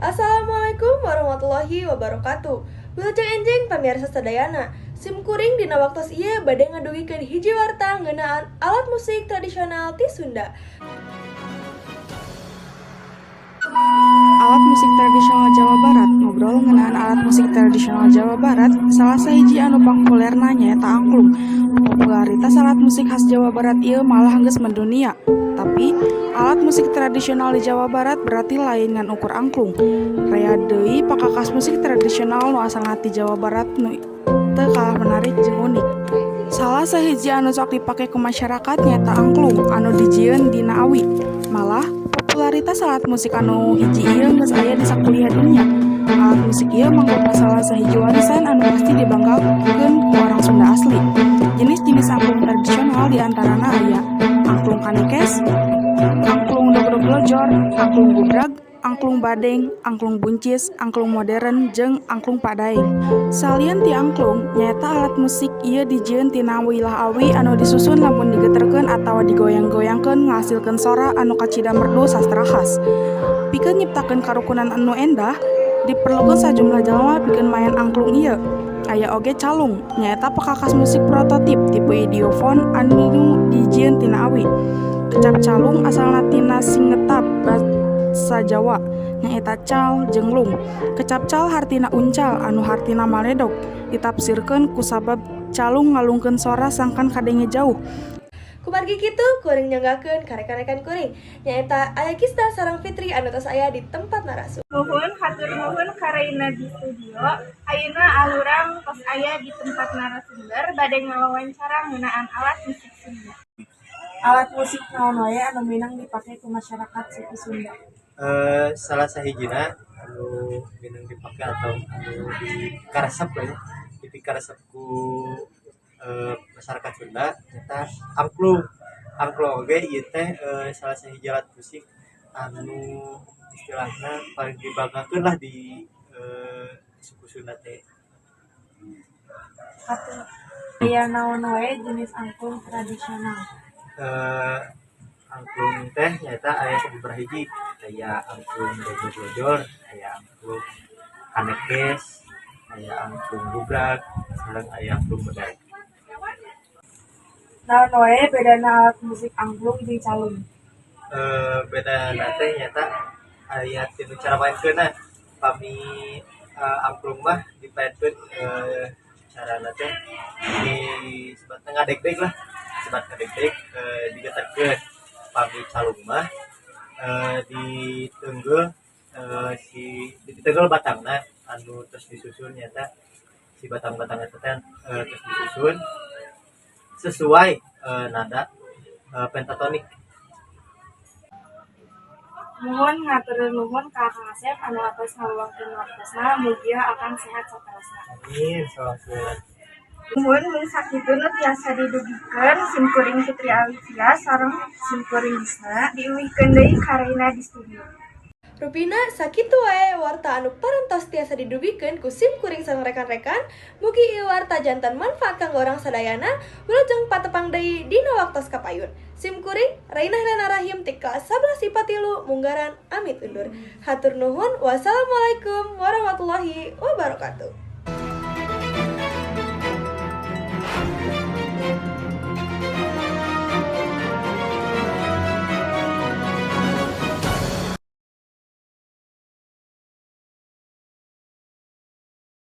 Assalamualaikum warahmatullahi wabarakatuh. Wilujeng enjing, pamirsa sadayana. Sim kuring dina waktos ieu bade ngadugikeun hiji warta ngeunaan alat musik tradisional ti Sunda. Alat musik tradisional Jawa Barat. Ngobrol ngeunaan alat musik tradisional Jawa Barat, salah sahiji anu pangpopulerna nyaeta angklung. Popularitas alat musik khas Jawa Barat ieu malah geus mendunia. Tapi, alat musik tradisional di Jawa Barat berarti lain ngan ukur angklung. Aya deui pakakas musik tradisional nu asalna ti Jawa Barat nu teu kalah menarik jeung unik. Salah sahiji anu sok dipake ku masyarakat nyaeta angklung anu dijieun dina awi. Malah, popularitas alat musik anu hiji ieu geus aya di sakuliah dunya. Alat musik ieu mangrupa salah sahiji warisan anu pasti dibanggakeun ku orang Sunda asli. Jenis-jenis angklung tradisional di antarana aya angklung kanekes, angklung dogdog lojor, angklung gubrag, angklung badeng, angklung buncis, angklung modern, jeung angklung padaeng. Salian ti angklung, nyaeta alat musik ieu dijieun tina wilah awi anu disusun lamun digeterkeun atawa digoyang-goyangkeun ngahasilkeun sora anu kacida merdu sastra khas. Pikeun nyiptakeun karukunan anu endah, diperlukeun sajumlah jalma pikeun maen angklung ieu. Aya oge calung, nyaeta pakakas musik prototip tipe idiofon anu dijieun tina awi. Kecap calung asalna tina singetap basa Jawa, nyaeta cal jeung lung. Kecap cal hartina uncal anu hartina maledog, ditapsirkeun kusabab calung ngalungkeun sora sangkan kadenge jauh. Kumargi kitu, kuring nyanggakeun ka rekan-rekan kuring, nyaeta aya Kisda sareng Fitri anu tos aya di tempat narasum. Nuhun, hatur nuhun ka Reina di studio. Ayeuna alurang tos aya di tempat narasumber bade ngawawancara ngeunaan alat musik Sunda. Alat musik naon wae anu minang dipake ku masyarakat suku Sunda? Salah sahijina anu minang dipake atau anu dikaresep lah ya, dipikaresep ku masyarakat Sunda nyaeta angklung. Angklung oge ieu teh salah sahiji alat musik anu istilahna paling dibanggakeun lah di suku Sunda teh. Aya naon wae jenis angklung tradisional? Angklung teh nyaeta aya sababaraha hiji, aya angklung dogdog lojor, aya angklung kanekes, aya angklung gubrag, sareng aya angklung bedhaya. Naon wae bedana alat musik angklung jeung calung? Bedana teh nyaeta aya tina cara maenkeunna. Pami angklung mah dimaenkeun carana teh disebatna ngadegdeg lah, sebat ngadegdeg, digeterkeun. Pami calung mah diteunggeuh si diteunggeuh batangna anu tos disusun, nyaeta si batang-batang eta teh tos disusun sesuai nada pentatonik. Muhun ngatur nuhun ka Kang Asep anu atos ngaluangkeun waktosna, mugia Akang sehat saterosna. Amin, salam. Nuhun, mung sakitu nu tiasa didugikeun sim kuring Fitri Alifia sareng Sim kuring Gisna. Diuihkeun deui ka Reina di studio. Rupina sakitu wae warta anu parantos tiasa didugikeun ku sim kuring sareng rekan-rekan. Mugi ieu warta janten manfaat kanggo urang sadayana. Wilujeng patepang deui dina waktos kapayun. Sim kuring Reina Helena Rahim ti kelas 11 IPA 3 Munggaran amit undur. Hatur nuhun, wassalamualaikum warahmatullahi wabarakatuh.